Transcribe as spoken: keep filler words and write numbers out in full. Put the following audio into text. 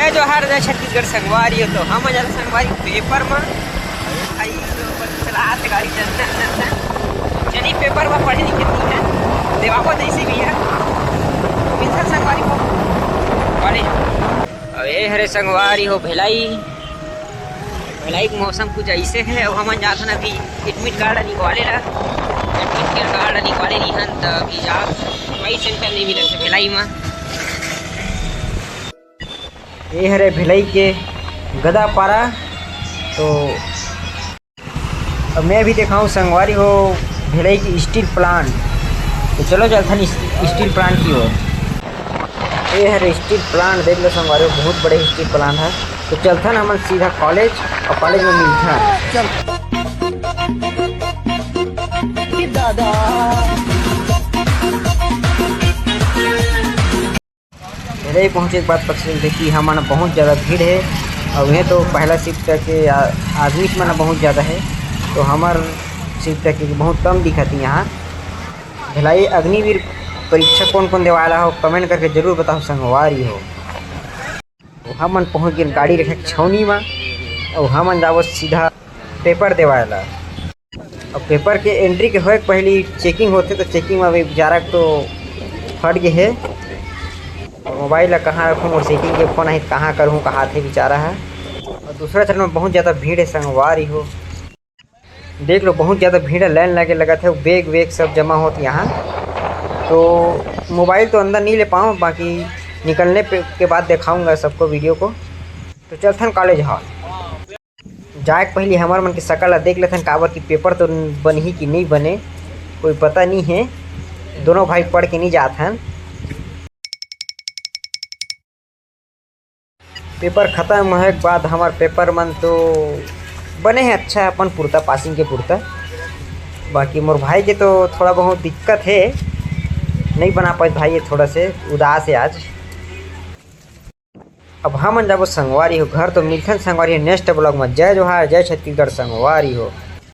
जय जोहार, जय छत्तीसगढ़ संगवारी हो। तो हम आ जाते संगवारी पेपर में। भाई, तो अपन चलात गाड़ी, चल, चल, चल, चल। चली पेपर में पढ़े लिखे नहीं है, देवाबो जैसे भी है। मिलता संगवारी को कॉलेज। अब ये हरे संगवारी हो भिलाई। भिलाई के मौसम कुछ ऐसे है। अब हमन जात हन अभी एडमिट कार्ड निकवाले ला। एडमिट कार्ड निकवाले नहीं हन, तो अभी जात, दवाई सेंटर नहीं मिलत है भिलाई में। ये हरे भिलाई के गदापारा। तो अब मैं भी दिखाऊं संगवारी हो भिलाई की स्टील प्लांट। तो चलो चलथन इस स्टील प्लांट की ओर। ये हरे स्टील प्लांट देख लो संगवारी हो, बहुत बड़े स्टील प्लांट है। तो चलथन हमन सीधा कॉलेज और कॉलेज में मिलथन। चल। दादा। पहले ही पहुँचे के बाद पता चलते कि हमन बहुत ज़्यादा भीड़ है। और ये तो पहला शिफ्ट करके आ-, आदमी मन बहुत ज़्यादा है, तो हमार शिफ्ट करके बहुत कम दिखत है यहाँ। भिलाई अग्निवीर परीक्षा कौन कौन देवाला हो, कमेंट करके जरूर बताओ संगवारी हो। तो हमन पहुँच गए गाड़ी रखे छौनी में, और हमन जाबो सीधा पेपर देवाला। अब पेपर के एंट्री के होए के पहली चेकिंग होथे, तो चेकिंग में अभी बेचारा तो फट गए है। मोबाइल ला कहाँ रखूँ, मोर सेटिंग के फोन है, कहाँ करूँ, कहाँ थे बेचारा है। और दूसरा चरण में बहुत ज़्यादा भीड़ है संगवारी हो, देख लो बहुत ज़्यादा भीड़ है, लाइन लगे लगा थे, बैग वैग सब जमा होत यहाँ। तो मोबाइल तो अंदर नहीं ले पाऊँ, बाकी निकलने पे के बाद दिखाऊँगा सबको वीडियो को। तो चलथन कॉलेज हॉल। जाए के पहली हमर मन के शकल ला देख लेथन, काबर कि पेपर तो बनही कि नहीं बने, कोई पता नहीं है। दोनों भाई पढ़ के नहीं जात हन। पेपर खत्म होए के बाद हमार पेपर मन तो बने हैं अच्छा, अपन पुरता, पासिंग के पुरता। बाकी मोर भाई के तो थोड़ा बहुत दिक्कत है, नहीं बना पाए भाई, ये थोड़ा से उदास है आज। अब हमन जाबो संगवारी हो घर, तो मिलथन संगवारी हो नेक्स्ट ब्लॉग में। जय जोहार, जय छत्तीसगढ़ संगवारी हो।